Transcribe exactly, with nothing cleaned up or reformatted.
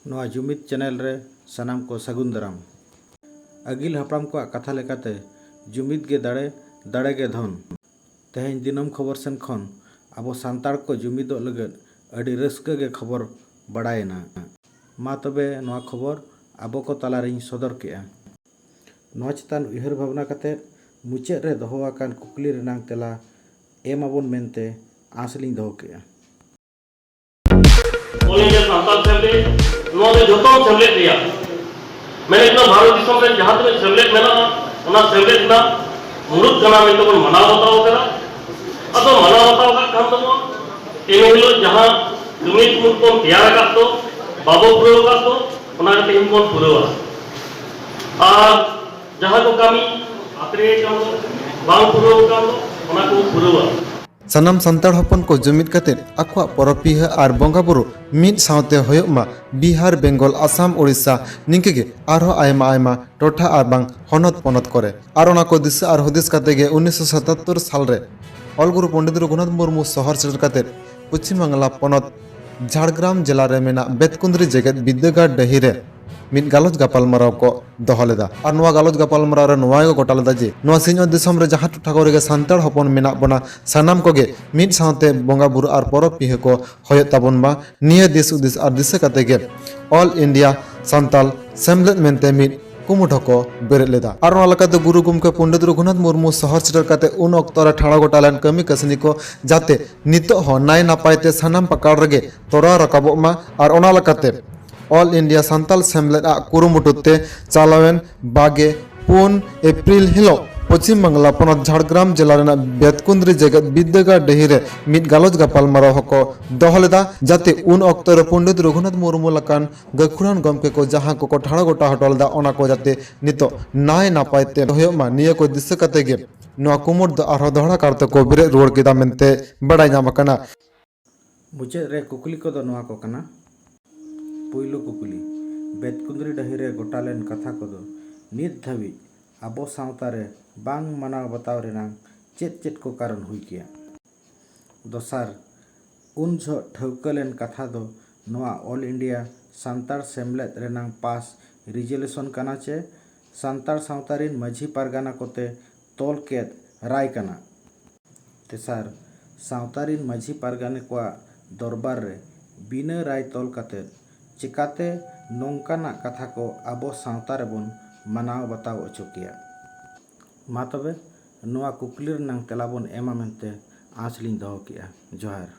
ᱱᱚᱣᱟ ᱡᱩᱢᱤᱫ ᱪᱮᱱᱮᱞ ᱨᱮ ᱥᱟᱱᱟᱢ ᱠᱚ ᱥᱟᱹᱜᱩᱱ ᱫᱟᱨᱟᱢ᱾ ᱟᱹᱜᱤᱞ ᱦᱟᱯᱲᱟᱢ ᱠᱚᱣᱟᱜ ᱠᱟᱛᱷᱟ ᱞᱮᱠᱟᱛᱮ, ᱡᱩᱢᱤᱫ ᱜᱮ ᱫᱟᱲᱮ, ᱫᱟᱲᱮ ᱜᱮ ᱫᱷᱚᱱ᱾ ᱛᱮᱦᱮᱧ ᱫᱤᱱᱟᱹᱢ ᱠᱷᱚᱵᱚᱨ ᱥᱮᱱ ᱠᱷᱚᱱ ᱟᱵᱚ ᱥᱟᱱᱛᱟᱲ ᱠᱚ ᱡᱩᱢᱤᱫᱚᱜ ᱞᱟᱹᱜᱤᱫ ᱟᱹᱰᱤ ᱨᱟᱹᱥᱠᱟᱹ ᱜᱮ ᱠᱷᱚᱵᱚᱨ ᱵᱟᱲᱟᱭᱮᱱᱟ᱾ ᱢᱟ ᱛᱚᱵᱮ ᱱᱚᱣᱟ ᱠᱷᱚᱵᱚᱨ ᱟᱵᱚ ᱠᱚ ᱛᱟᱞᱟᱨᱤᱧ ᱥᱚᱫᱚᱨ ᱠᱮᱜᱼᱟ᱾ ᱱᱚᱣᱟ ᱪᱮᱛᱟᱱ ᱩᱭᱦᱟᱹᱨ ᱵᱷᱟᱵᱽᱱᱟ ᱠᱟᱛᱮ ᱢᱩᱪᱟᱹᱫ ᱨᱮ ᱫᱚᱦᱚ ᱟᱠᱟᱱ ᱠᱩᱠᱞᱤ ᱨᱮᱱᱟᱝ ᱛᱮᱞᱟ ᱮᱢ ᱟᱵᱚᱱ ᱢᱮᱱᱛᱮ ᱟᱸᱥ ᱞᱤᱧ ᱫᱚᱦᱚ ᱠᱮᱜᱼᱟ᱾ All India Santal Assembly ᱱᱚᱣᱟ ᱫᱚ ᱡᱚᱛᱚ ᱥᱮᱢᱞᱮᱫ ᱨᱮᱭᱟᱜ, ᱢᱮᱱᱮᱫ ᱠᱟᱱᱟ ᱵᱷᱟᱨᱚᱛ ᱫᱤᱥᱚᱢ ᱨᱮ ᱡᱟᱦᱟᱸ ᱛᱤᱱᱟᱹᱜ ᱥᱮᱢᱞᱮᱫ ᱢᱮᱱᱟᱜᱼᱟ, ᱚᱱᱟ ᱥᱮᱢᱞᱮᱫ ᱨᱮᱱᱟᱜ ᱢᱩᱲᱩᱫ ᱠᱟᱱᱟ ᱢᱮᱱᱛᱮ ᱵᱚᱱ ᱢᱟᱱᱟᱣ ᱵᱟᱛᱟᱣ ᱠᱟᱫᱟ᱾ ᱟᱫᱚ ᱢᱟᱱᱟᱣ ᱵᱟᱛᱟᱣ ᱠᱟᱜ ᱠᱷᱟᱱ ᱫᱚᱵᱚᱱ, ᱤᱱᱟᱹ ᱦᱤᱞᱳᱜ ᱡᱟᱦᱟᱸ ᱡᱩᱢᱤᱫ ᱢᱩᱲᱩᱫ ᱵᱚᱱ ᱛᱮᱭᱟᱨ ᱟᱠᱟᱫ ᱫᱚ, ᱵᱟᱵᱚ ᱯᱩᱨᱟᱹᱣ ᱟᱠᱟᱫ ᱫᱚ, ᱚᱱᱟ ᱜᱮ ᱛᱮᱦᱮᱧ ᱵᱚᱱ ᱯᱩᱨᱟᱹᱣᱟ᱾ ᱟᱨ ᱡᱟᱦᱟᱸ ᱠᱚ ᱠᱟᱹᱢᱤ ᱟᱛᱨᱮ ᱟᱠᱟᱱ ᱫᱚ, ᱵᱟᱝ ᱯᱩᱨᱟᱹᱣ ᱟᱠᱟᱱ ᱫᱚ, ᱚᱱᱟ ᱠᱚ ᱯᱩᱨᱟᱹᱣᱟ᱾ ᱥᱟᱱᱟᱢ ᱥᱟᱱᱛᱟᱲ ᱦᱚᱯᱚᱱ ᱠᱚ ᱡᱩᱢᱤᱫ ᱠᱟᱛᱮ ᱟᱠᱚᱣᱟᱜ ᱯᱚᱨᱚᱵᱽ ᱯᱤᱦᱟᱹ ᱟᱨ ᱵᱚᱸᱜᱟ ᱵᱩᱨᱩ ᱢᱤᱫ ᱥᱟᱶᱛᱮ ᱦᱩᱭᱩᱜ ᱢᱟ᱾ ᱵᱤᱦᱟᱨ, ᱵᱮᱝᱜᱚᱞ, ᱟᱥᱟᱢ, ᱳᱰᱤᱥᱟ, ᱱᱤᱝᱠᱟᱹ ᱜᱮ ᱟᱨᱦᱚᱸ ᱟᱭᱢᱟ ᱟᱭᱢᱟ ᱴᱚᱴᱷᱟ ᱟᱨ ᱵᱟᱝ ᱦᱚᱱᱚᱛ ᱯᱚᱱᱚᱛ ᱠᱚᱨᱮ᱾ ᱟᱨ ᱚᱱᱟ ᱠᱚ ᱫᱤᱥᱟᱹ ᱟᱨ ᱦᱩᱫᱤᱥ ᱠᱟᱛᱮ ᱜᱮ ᱩᱱᱤᱥᱥᱚ ᱥᱟᱛᱟᱛᱛᱳᱨ ᱥᱟᱞ ᱨᱮ ᱚᱞ ᱜᱩᱨᱩ ᱯᱚᱱᱰᱤᱛ ᱨᱚᱜᱷᱩᱱᱟᱛᱷ ᱢᱩᱨᱢᱩ ᱥᱚᱦᱚᱨ ᱥᱮᱴᱮᱨ ᱠᱟᱛᱮ ᱯᱚᱪᱷᱤᱢ ᱵᱟᱝᱞᱟ ᱯᱚᱱᱚᱛ ᱡᱷᱟᱲᱜᱨᱟᱢ ᱡᱮᱞᱟ ᱨᱮ ᱢᱮᱱᱟᱜ ᱵᱮᱛᱠᱩᱸᱫᱽᱨᱤ ᱡᱮᱜᱮᱛ ᱵᱤᱨᱫᱟᱹᱜᱟᱲ ᱰᱟᱹᱦᱤ ᱨᱮ ᱢᱤᱫ ᱜᱟᱞᱚᱪ ᱜᱟᱯᱟᱞᱢᱟᱨᱟᱣ ᱠᱚ ᱫᱚᱦᱚ ᱞᱮᱫᱟ᱾ ᱟᱨ ᱱᱚᱣᱟ ᱜᱟᱞᱚᱪ ᱜᱟᱯᱟᱞᱢᱟᱨᱟᱣ ᱨᱮ ᱱᱚᱣᱟ ᱜᱮ ᱜᱚᱴᱟ ᱞᱮᱫᱟ ᱡᱮ ᱱᱚᱣᱟ ᱥᱤᱧᱚᱛ ᱫᱤᱥᱚᱢ ᱨᱮ ᱡᱟᱦᱟᱸ ᱴᱚᱴᱷᱟ ᱠᱚᱨᱮ ᱜᱮ ᱥᱟᱱᱛᱟᱲ ᱦᱚᱯᱚᱱ ᱢᱮᱱᱟᱜ ᱵᱚᱱᱟ, ᱥᱟᱱᱟᱢ ᱠᱚᱜᱮ ᱢᱤᱫ ᱥᱟᱶᱛᱮ ᱵᱚᱸᱜᱟ ᱵᱩᱨᱩ ᱟᱨ ᱯᱚᱨᱚᱵᱽ ᱯᱤᱦᱟᱹ ᱠᱚ ᱦᱩᱭᱩᱜ ᱛᱟᱵᱚᱱ ᱢᱟ᱾ ᱱᱤᱭᱟᱹ ᱫᱤᱥ ᱦᱩᱫᱤᱥ ᱟᱨ ᱫᱤᱥᱟᱹ ᱠᱟᱛᱮ ᱜᱮ All India Santal ᱥᱮᱢᱞᱮᱫ ᱢᱮᱱᱛᱮ ᱢᱤᱫ ᱠᱩᱢᱩᱴ ᱦᱚᱸᱠᱚ ᱵᱮᱨᱮᱫ ᱞᱮᱫᱟ᱾ ᱟᱨ ᱚᱱᱟ ᱞᱮᱠᱟᱛᱮ ᱜᱩᱨᱩ ᱜᱚᱢᱠᱮ ᱯᱚᱱᱰᱤᱛ ᱨᱚᱜᱷᱩᱱᱟᱛᱷ ᱢᱩᱨᱢᱩ ᱥᱚᱦᱚᱨ ᱥᱮᱴᱮᱨ ᱠᱟᱛᱮ ᱩᱱ ᱚᱠᱛᱚ ᱨᱮ ᱴᱷᱟᱲᱚ ᱜᱚᱴᱟ ᱞᱮᱱ ᱠᱟᱹᱢᱤ ᱠᱟᱹᱥᱱᱤ ᱠᱚ ᱡᱟᱛᱮ ᱱᱤᱛᱚᱜ ᱦᱚᱸ ᱱᱟᱭ ᱱᱟᱯᱟᱭ ᱛᱮ ᱥᱟᱱᱟᱢ ᱯᱟᱠᱟᱲ ᱨᱮᱜᱮ ᱛᱚᱨᱟᱣ ᱨᱟᱠᱟᱵᱚᱜ ᱢᱟ᱾ ᱟᱨ ᱚᱱᱟ ᱞᱮᱠᱟᱛᱮ All India ᱥᱟᱱᱛᱟᱞ ᱥᱮᱢᱞᱮᱫ ᱟᱜ ᱠᱩᱨᱩᱢᱩᱴᱩ ᱛᱮ ᱪᱟᱞᱟᱣᱮᱱ ᱵᱟᱜᱮ ᱯᱩᱱ ᱮᱯᱨᱤᱞ ᱦᱤᱞᱳᱜ ᱯᱚᱪᱷᱤᱢ ᱵᱟᱝᱞᱟ ᱯᱚᱱᱚᱛ ᱡᱷᱟᱲᱜᱨᱟᱢ ᱡᱮᱞᱟ ᱨᱮᱱᱟᱜ ᱵᱮᱛᱠᱩᱸᱫᱽᱨᱤ ᱡᱮᱜᱮᱛ ᱵᱤᱨᱫᱟᱹᱜᱟᱲ ᱰᱟᱹᱦᱤ ᱨᱮ ᱢᱤᱫ ᱜᱟᱞᱚᱪ ᱜᱟᱯᱟᱞᱢᱟᱨᱟᱣ ᱦᱚᱸᱠᱚ ᱫᱚᱦᱚ ᱞᱮᱫᱟ, ᱡᱟᱛᱮ ᱩᱱ ᱚᱠᱛᱚ ᱨᱮ ᱯᱚᱱᱰᱤᱛ ᱨᱚᱜᱷᱩᱱᱟᱛᱷ ᱢᱩᱨᱢᱩ ᱞᱮᱠᱟᱱ ᱜᱟᱹᱠᱷᱩᱲᱟᱱ ᱜᱚᱢᱠᱮ ᱠᱚ ᱡᱟᱦᱟᱸ ᱠᱚᱠᱚ ᱴᱷᱟᱲᱚ ᱜᱚᱴᱟ ᱦᱚᱴᱚ ᱞᱮᱫᱟ, ᱚᱱᱟ ᱠᱚ ᱡᱟᱛᱮ ᱱᱤᱛᱚᱜ ᱱᱟᱭ ᱱᱟᱯᱟᱭ ᱛᱮ ᱦᱩᱭᱩᱜ ᱢᱟ, ᱱᱤᱭᱟᱹ ᱠᱚ ᱫᱤᱥᱟᱹ ᱠᱟᱛᱮ ᱜᱮ ᱱᱚᱣᱟ ᱠᱩᱢᱩᱴ ᱫᱚ ᱟᱨᱦᱚᱸ ᱫᱚᱦᱲᱟ ᱠᱟᱨ ᱛᱮᱠᱚ ᱵᱮᱨᱮᱫ ᱨᱩᱣᱟᱹᱲ ᱠᱮᱫᱟ ᱢᱮᱱᱛᱮ ᱵᱟᱰᱟᱭ ᱧᱟᱢ ᱟᱠᱟᱱᱟ᱾ ᱢᱩᱪᱟᱹᱫ ᱨᱮ ᱠᱩᱠᱞᱤ ᱠᱚᱫᱚ ᱱᱚᱣᱟ ᱠᱚ ᱠᱟᱱᱟ᱾ ᱯᱩᱭᱞᱩ ᱠᱩᱠᱞᱤ, ᱵᱮᱛᱠᱩᱸᱫᱽᱨᱤ ᱰᱟᱹᱦᱤ ᱨᱮ ᱜᱚᱴᱟ ᱞᱮᱱ ᱠᱟᱛᱷᱟ ᱠᱚᱫᱚ ᱱᱤᱛ ᱫᱷᱟᱹᱵᱤᱡ ᱟᱵᱚ ᱥᱟᱶᱛᱟ ᱨᱮ ᱵᱟᱝ ᱢᱟᱱᱟᱣ ᱵᱟᱛᱟᱣ ᱨᱮᱱᱟᱝ ᱪᱮᱫ ᱪᱮᱫ ᱠᱚ ᱠᱟᱨᱚᱱ ᱦᱩᱭ ᱠᱮᱭᱟ? ᱫᱚᱥᱟᱨ, ᱩᱱ ᱡᱚᱦᱚᱜ ᱴᱷᱟᱹᱣᱠᱟᱹ ᱞᱮᱱ ᱠᱟᱛᱷᱟ ᱫᱚ ᱱᱚᱣᱟ ᱚᱞ ᱤᱱᱰᱤᱭᱟ ᱥᱟᱱᱛᱟᱲ ᱥᱮᱢᱞᱮᱫ ᱨᱮᱱᱟᱝ ᱯᱟᱥ ᱨᱤᱡᱚᱞᱩᱥᱚᱱ ᱠᱟᱱᱟ ᱪᱮ ᱥᱟᱱᱛᱟᱲ ᱥᱟᱶᱛᱟ ᱨᱤᱱ ᱢᱟᱹᱡᱷᱤ ᱯᱟᱨᱜᱟᱱᱟ ᱠᱚᱛᱮ ᱛᱚᱞ ᱠᱮᱫ ᱨᱟᱭ ᱠᱟᱱᱟ? ᱛᱮᱥᱟᱨ, ᱥᱟᱶᱛᱟ ᱨᱤᱱ ᱢᱟᱹᱡᱷᱤ ᱯᱟᱨᱜᱟᱱᱟ ᱠᱚᱣᱟᱜ ᱫᱚᱨᱵᱟᱨ ᱨᱮ ᱵᱤᱱᱟᱹ ᱨᱟᱭ ᱛᱚᱞ ᱠᱟᱛᱮ ᱪᱮᱠᱟᱛᱮ ᱱᱚᱝᱠᱟᱱᱟᱜ ᱠᱟᱛᱷᱟ ᱠᱚ ᱟᱵᱚ ᱥᱟᱶᱛᱟ ᱨᱮᱵᱚᱱ ᱢᱟᱱᱟᱣ ᱵᱟᱛᱟᱣ ᱚᱪᱚ ᱠᱮᱭᱟ? ᱢᱟ ᱛᱚᱵᱮ, ᱱᱚᱣᱟ ᱠᱩᱠᱞᱤ ᱨᱮᱱᱟᱝ ᱛᱮᱞᱟ ᱵᱚᱱ ᱮᱢᱟ ᱢᱮᱱᱛᱮ ᱟᱸᱥ ᱞᱤᱧ ᱫᱚᱦᱚ ᱠᱮᱜᱼᱟ᱾ ᱡᱚᱦᱟᱨ᱾